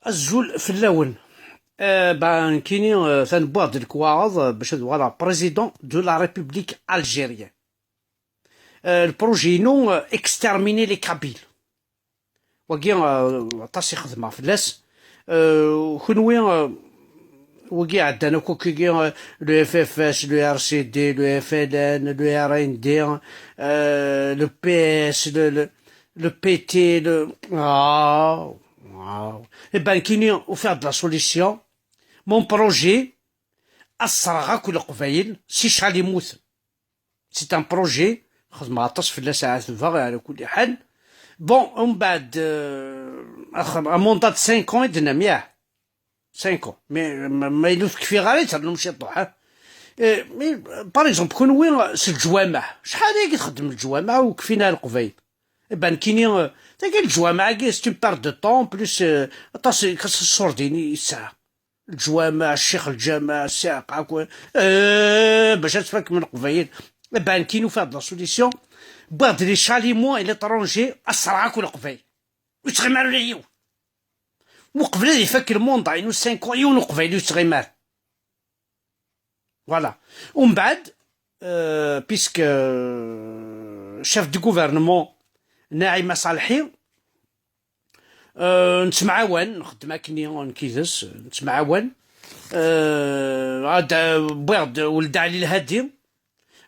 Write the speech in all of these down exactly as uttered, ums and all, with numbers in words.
Azul fell-awen. Eh, ben, nekkini, eh, atan wwiɣ-d lekwaɣeḍ, eh, bac ad uɣaleɣ président de la République algérienne. Eh, lprojet-inu, eh, exterminer les Kabyles. Wagi, eh, aṭas i xedmeɣ fell-as. Eh, kunwi, eh, wagi ɛeddan akk, akkagi, eh, le F F S, le R C D, le F L N, le R N D, eh, le P S, le, le, le P T, le, ah, ah. Eh ben, nekkini, ufiɣ-d la solution. Mon projet, ad ṣṣreɣ akk Leqbayel si ccal i mmuten. C'est un projet, xedmeɣ aṭas fell-as, ɛetbeɣ, ɛla kulli ḥal. Bon, umbeɛd, euh, axer, un mandat de cinq ans i d-tennam, yah. Cinq ans. Mais ma, ma yella ur tekfi ara, yetternum ciṭuḥ, hein. Eh, mais, par exemple, kunwi s leǧwameɛ, acḥal aya i txeddem leǧwameɛ ur kfin ara Leqbayel? Eh ben, nekkini, euh, tagi leǧwameɛ-agi, c'est une perte de temps, plus, euh, aṭas n ṣṣurdin i yesɛa. Leǧwameɛ, ccix lǧameɛ, ssiɛqa, akk, eh, bac ad tfakkem Leqbayel. Eh ben, nekkini ufiɣ-d la solution. Wwiɣ-d les chalets et l'étranger, ad ṣṣreɣ akk Leqbayel. Ur yettɣimi ara ula yiwen. Uqbel ad ifak le mandat-inu cinq ans, yiwen Uqbayli ur yettɣimi ara. Voilà. Umbeɛd, euh, puisque, euh, chef du gouvernement, Naïma Salhi, euh, nettemɛawan, nxeddem akkenni, nekk yid-s, nettemɛawan. Euh, ad, wwiɣ-d Weld Ɛli Lhadi,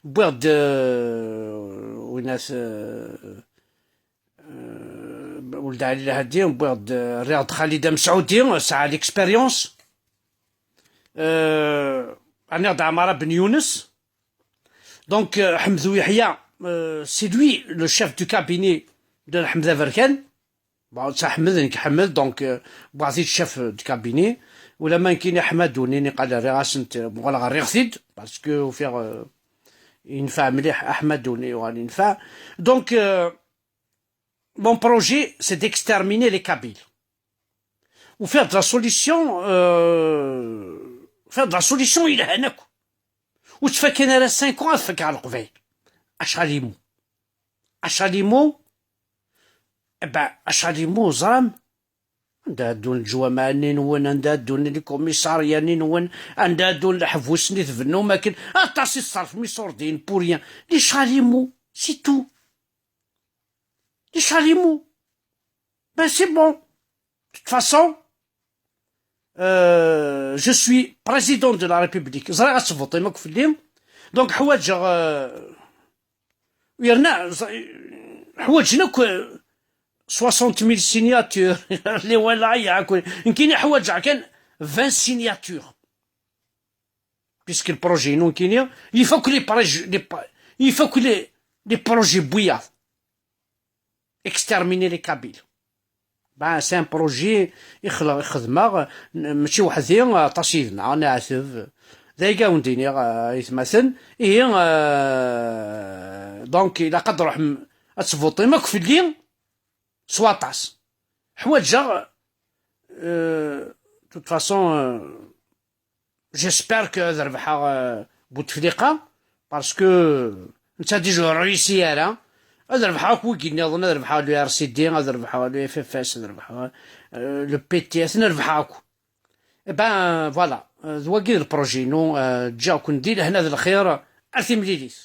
wwiɣ-d, euh, winat, euh, euh, Weld Ɛli Lhadi, wwiɣ-d, euh, rriɣ-d Xalida Mesɛudi, tesɛa l'expérience. Euh, rniɣ-d Ɛmara Ben Younes. Donc, euh, Ḥemdu Yeḥya, euh, c'est lui le chef du cabinet de Ḥmed Aberkan. Bon, d Ḥmed, nekk Ḥmed, donc, euh, wwiɣ-t-id chef du cabinet. Ula ma nekkini Ḥmaduni, niqal rriɣ-asent, euh, uɣaleɣ rriɣ-t-id, parce que ufiɣ, euh, yenfeɛ mliḥ Ḥmaduni, yuɣal yenfeɛ. Donc, euh, mon projet, c'est d'exterminer les Kabyles. Ufiɣ-d la solution, euh, ufiɣ-d la solution yelhan akk. Ur ttfakan ara cinq ans ad fakeɣ Leqbayel. Acalimu. Acalimu, eh ben, acalimu, ẓram, anda ad ddun leǧwameɛ-nni-nwen, anda ad ddun lkumisarya-nni-nwen, anda ad ddun leḥbus-nni tbennum akken, aṭas i tṣerfem iṣurdiyen pour rien. Les chalets, c'est tout. Les chalets. Ben, c'est bon. De toute façon, euh, je suis président de la République. Ẓriɣ ad tvuṭim akk fell-i. Donc, ḥwaǧeɣ, euh, yerna, ẓ-, ḥwaǧen akk, euh, soixante mille signatures. Les walaɣ akk. Nekkini ḥwaǧeɣ kan vingt signatures. Puisque le projet-inu nekkini, il faut que les projets, les pro-, il faut que les, les projets n wiyaḍ. Exterminer les Kabyles. Ben, c'est un projet i xla-, i xedmeɣ, n-, mačči weḥd-i, aṭas yid-neɣ, neɛteb. D ayagi i wen-d-iniɣ, euh, aytmaten. Ihi, euh, donc, ilaq ad d-truḥem ad tvuṭim akk fell-i s waṭas. Ḥwaǧeɣ, euh, de toute façon, euh, j'espère que ad rebḥeɣ, euh, Bouteflika, parce que netta déjà ur réussi ara. Ad rebḥeɣ akk wigi nniḍen, ad rebḥeɣ le R C D, ad rebḥeɣ le F F S, ad rebḥeɣ, euh, le P T S, ad rebḥeɣ akk. Eh ben, voilà, euh, d wagi d le projet-inu, euh, ǧǧiɣ-ken di lehna d lxir, ar timlilit.